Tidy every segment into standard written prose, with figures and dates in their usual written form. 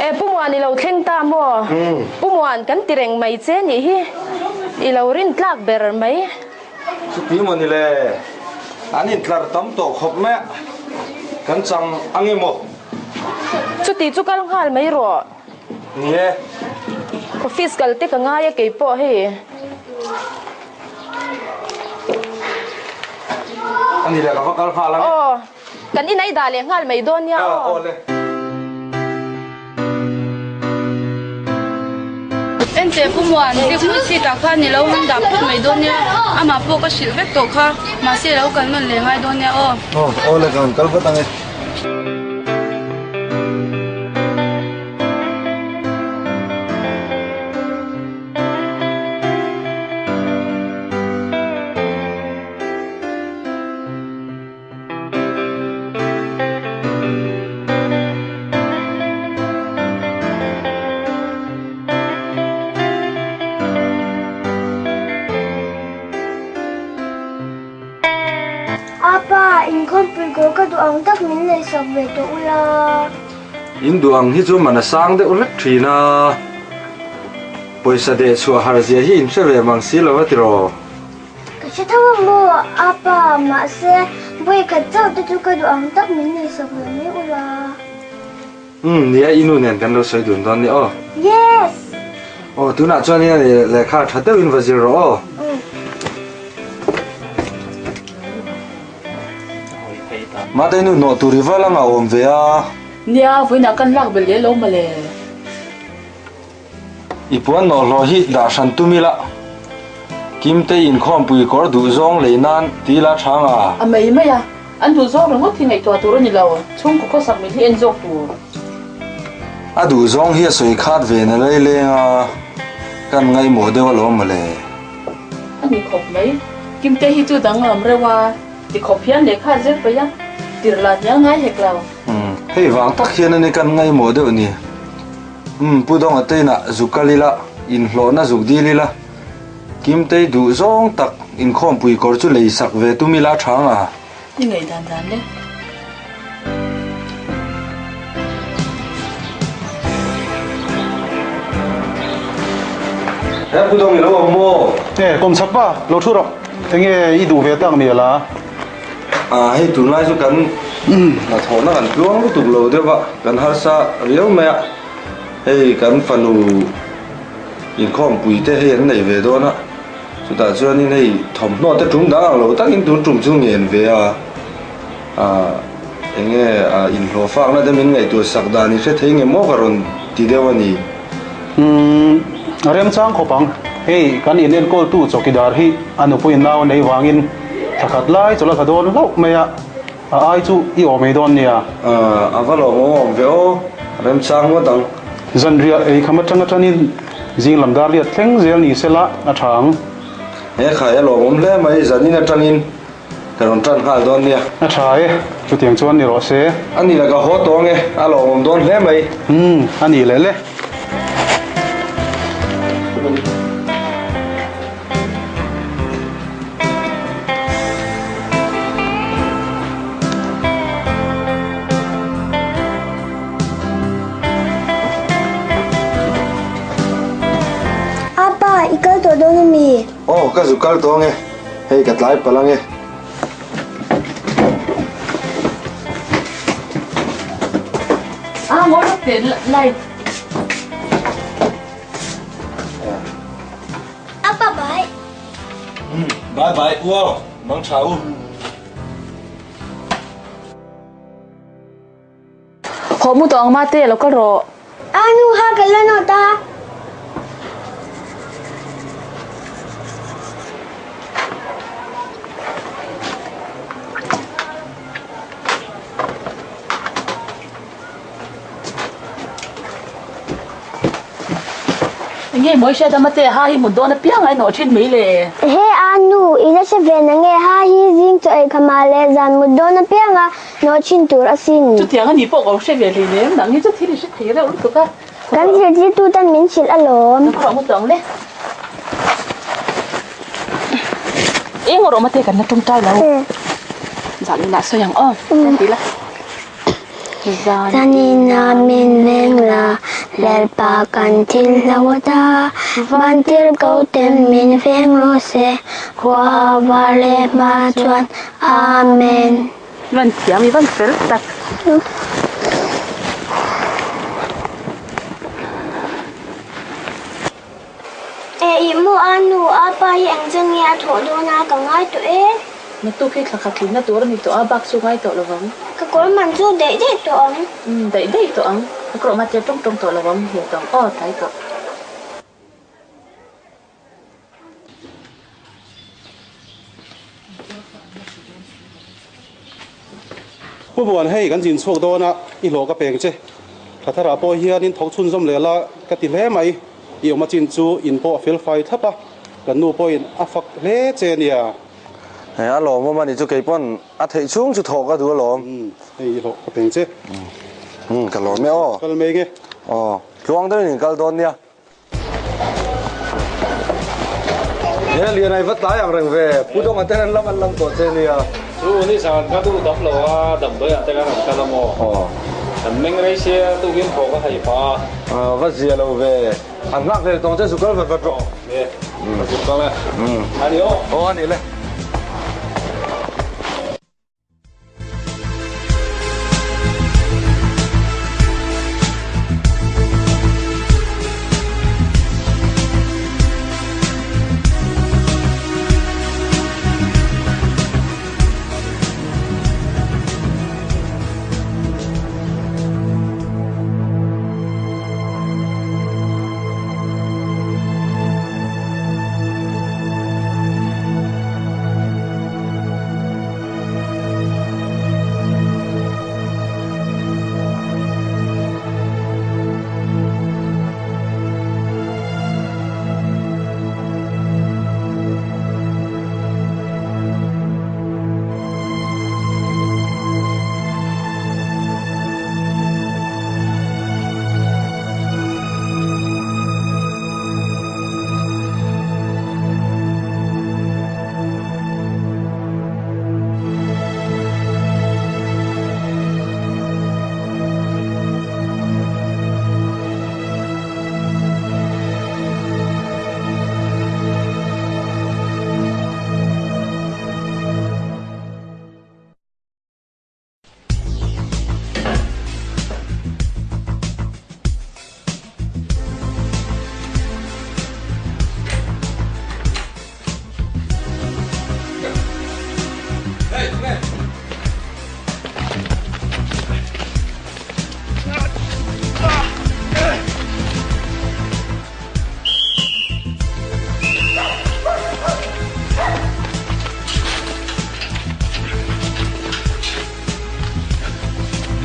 E Pu Muan i lo thleng ta maw? Pu Muan kan ti reng mai che nih hi i lo rin tlak ber mai. Chuti maw ni le, an intlar tam tawh khawp mai a, kan chang ang emaw? Chuti chu kal nghal mai rawh. Ni e. Office kal te ka ngai a kei pawh hei. A ni le, ka va kal nghal ang e. Aw, kan inai dah leh nghal mai dawn nia aw. Aw le. Ente Pu Muan, Biakmu seat ah khan i lo han dah phawt mai dawn nia, amah pawh ka hrilh vek tawh kha, mahse lo kal nawn leh ngai dawn nia aw. Aw, aw le ka han kal vat ang e. Apa, inkhawmpui kawr ka duh ang tak min leisak ve tawh ula. In duh ang hi chu man a sang deuh hlek thin a, pawisa deh chhuah har zia hi in hre ve mang si lo a tiraw? Ka hre tho a maw apa, mahse vawi khat chauh te chu ka duh ang tak min nei sak ve mai ula. Umm nia i nu nen kan lo sawi dun dawn nia aw. Yes! Aw tunah chuan in ani lehkha tha deuhin va zir rawh aw. Umm. Mate i nu hnawh tur i va la ngah awm ve a. Nia vawiinah kan lak belh leh lo mawle. I puan nawhhlawh hi dah hran tum ila, Kimte inkhawmpui kawr duh zawng lei nan ti ila tha nga. A mai mai a, an duh zawng ringawt hi ngaihtuah tur a ni lo, chhungkaw khawsak min hi en zawk tur. A duh zawng hi a sawi khat ve na lei leng a, kan ngaihmawh deuh alawm mawle. A ni khawp mai, Kimte hi chu danglam reuh a, ti khawp hian lehkha a zir peih a, tirh lah hnial ngai hek lo. Umm, hei vang tak hian a ni kan ngaihmawh deuh ni. Umm, Pu Dawnga te inah zuk kal ila, inhlawhna zuk dil ila, Kimtei duh zawng tak inkhawmpui kawr chu lei sak ve tum ila tha nga. I ngaih dan dan le. He Pu Dawng i lo awm maw? E, kawm chak pa, lo thu rawh. Enge i duh ve tak mial a? A, hei tunlai chu kan hnathawhna kan tluang lutuk lo deuh a, kan harsa riau mai a, hei kan fanu inkhawmpui te hei an nei ve dawn a, chutah chuanin hei thawmhnaw te tum dang ang lo takin tun tum chu ngen ve a, a enge inhlawh fakna te min ngaihtuah sak dan i hre thei nge maw ka rawn ti deuh a ni. Umm, remchang khawp ang. Hei, kan in enkawltu chawkidar hi a nupui nau nei vangin thla khat lai chawlh a tla dawn hlauh mai a, a ai chu i awm ei dawn nia. A va lawmawm awm ve aw, remchang ngawt ang. Zanriah ei kham atang atanin zing lam dar liat thleng zel ni sela a tha ang. He khai a lawmawm hle mai, zanin atangin Ka rawn tan nghal dawn nia. A tha e, chutiang chuan ni rawh se. A ni la ka haw tawng e, a lawmawm dawn hle mai. Umm, a ni leh le. Apa, i kal tawh dawn ami? Aw, ka zu kal tawng e. Hei ka tlai palh ange. Ah, mawi lawk teh light. Apa bye. Bye bye u aw, mang tha u. Haw mu tawh ang mate, lo kal rawh. A nu ha ka la nawt a. Enge mawi hriat a mate, ha hi mut dawn apiang a inawh thin mai le. Ehe a nu, i la hre ve na nge, ha hi zing chaw ei khama leh zan mut dawn apiang a nawh thin tur asin. Chutiang a ni pawh ka hre ve hlei nem, nang hi chu thil i hre thei reuh lutuk a. Kan zirtirtu tan min hrilh alawm. Ka khawh ngawt ang le. Eng rawh mate kan la tawngtai lo. Zan inah sawi ang aw. Kan ti la. Zan inah min veng la. Lalpa kan thil hlo ata vantirhko ten min veng rawh se, khua a var leh hma chuan Amen. I van thiam, i van fel tak. E ih maw a nu a pa hi eng chen nge a thawh dawn a ka ngai tawh e. Naktuk hi thla khat tlinna tur a ni tawh a, bak chu ngai tawh lovang. Ka kawr man chu daih daih tawh ang. Umm daih daih tawh ang. Ka kawr awm a tir tawng tawng tawh lovang, hmu tawh ang aw tlai tawh. Pu Buan hei kan zin chhuak dawn a, i hlawh ka peng che. Thla tharah pawh hianin tho chhunzawm leh la ka ti hle mai. I awm a chin chu in pawh a fel fai thlap a, kan nu pawhin a fak hle che nia. Hei a lawmawm a ni chu kei pawn a theih chhung chu thawh ka duh alawm. Hei i hlawh ka peng che. Ka lawm e aw. Kal mai nge. Aw tluang deuhin in kal dawn nia. He lian ai va tlai ang reng ve, Pu Dawnga ten an lam an lam tawh che nia. Chu ni zan ka duh dam lo a, damdawi ah te kan rawn kal a maw? Aw. Kan meng rei sia, tukin thaw ka hai pah a. Va zia lo ve, an nghak hlel tawng che zu kal vat vat rawh. Nge, ka zuk kal e. A ni aw. Aw a ni le.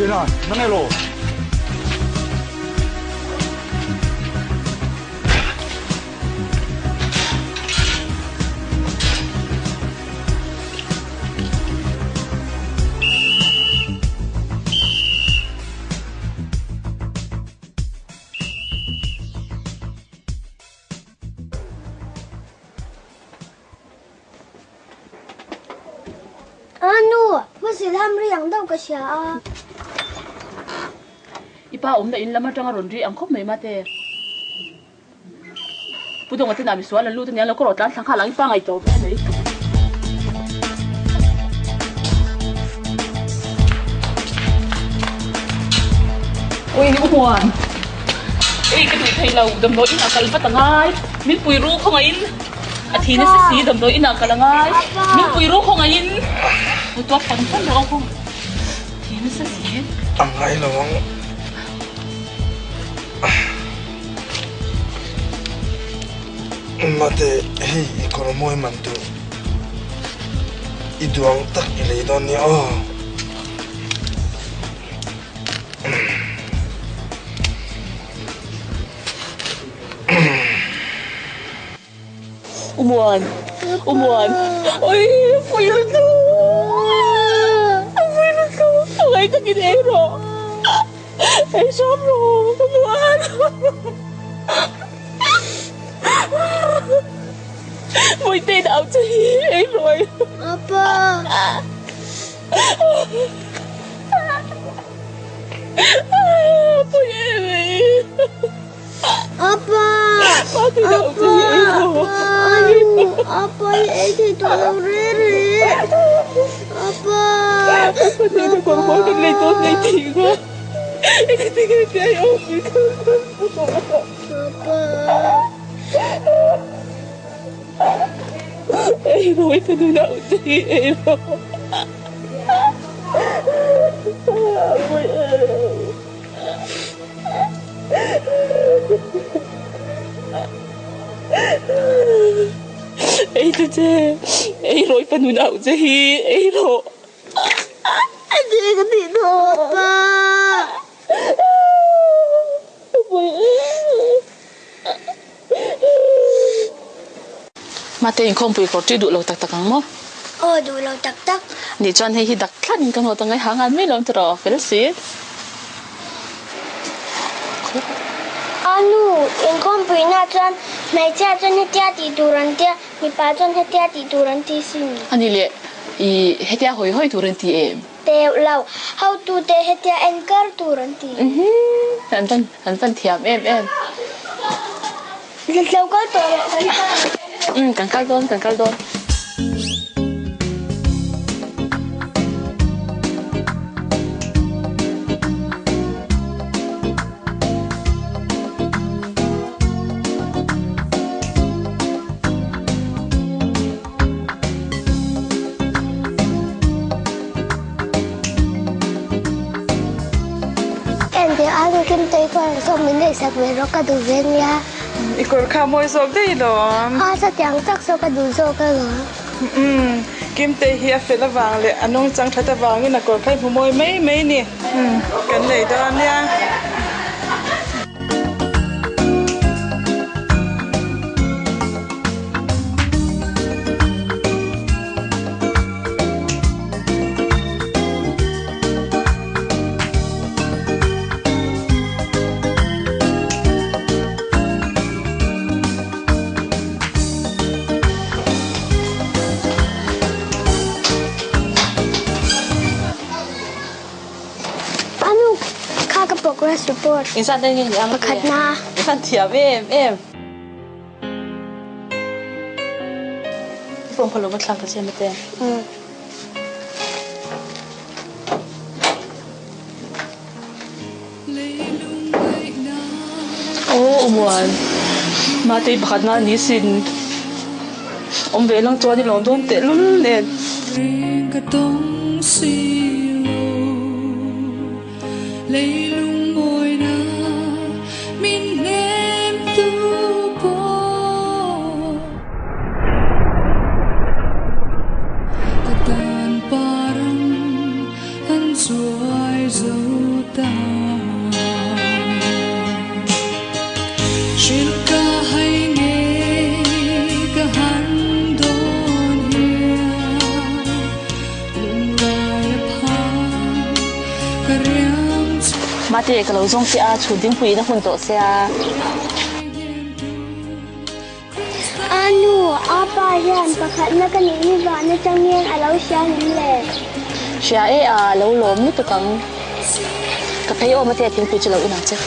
Liana, nang elo? A nu, hmusil ham ri ang deuh ka hria a. I pa awmna in lam atanga rawn ri ang khawp mai mate. Pu Dawnga te nami sual an lut ania lo ka rawh tlan thla nghal ang i pa ngaih tawh ve mai. Ui u Muan, ei ka duh thei lo damdawi inah kal vat angai, min pui ru khawngaihin a thi nasa si damdawi inah kal angai, min pui ru khawngaihin u tuak fan fan rawh aw thi nasa si. A ngai lo ang. Mate hei i kawr mawi man tur i duang tak i lei dawn nia aw. Umuan Umuan oi pui lutuk pui lutuk a ngai takin ei rawh ei hram rawh Umuan Mawite nau che hi ei rawh Apa. Pui em mai. Apa! Apa! Anu! Apa i ei thei tawh lo re re! Apa! Apa! Ei ta che, ei rawh i fanu nau che hi, ei rawh. Enge ka tih dawn apa? Mate inkhawmpui kawr ṭi duh lo tak tak ang maw? Aw duh lo tak tak. Nih chuan hei hi dak thlanin ka hnawt ang e, ha ngan mai lo ang tiraw, fel si. A nu, inkhawmpuina chuan hmeichhia chuan hetia tih tur an tia, mipa chuan hetia tih tur an ti sin. A nih leh, i hetia hawi hawi tur an ti em? Teuh lo, hotute hetia en kar tur an ti. Uhmm, an an van thiam em em. Lo kal tawh rawh kan kal. Umm kan kal dawn kan kal dawn. Engti a nu kim tei kawr ang saw min neihsak ve rawh ka duh ve nia. I kawr kha mawi zawk daih lawm. A chutiang tak saw ka duh zawk alawm. Umm Kimtei hi a fel avang leh a nungchang that avangin a kawr kha i hmu mawi mai mai ni. Kan nei dawn nia. A nu kha ka progress report pakhatna. I van thiam em em. I phone kha lo va thlak ta che mate. Aw Umuan, Matei pakhatna a ni sin. Awm ve lang chuan i lawm dawn tehlul nen. Mate, ka lo zawng che a, chhun dingpui in a hun tawh sia. A nu, a pa hian pakhatna ka nih ni vahna chang hian a lo hria ngem le? Hria e a, lo lawm lutuk ang. Ka phei awm a tia thingpui chu lo in ang che.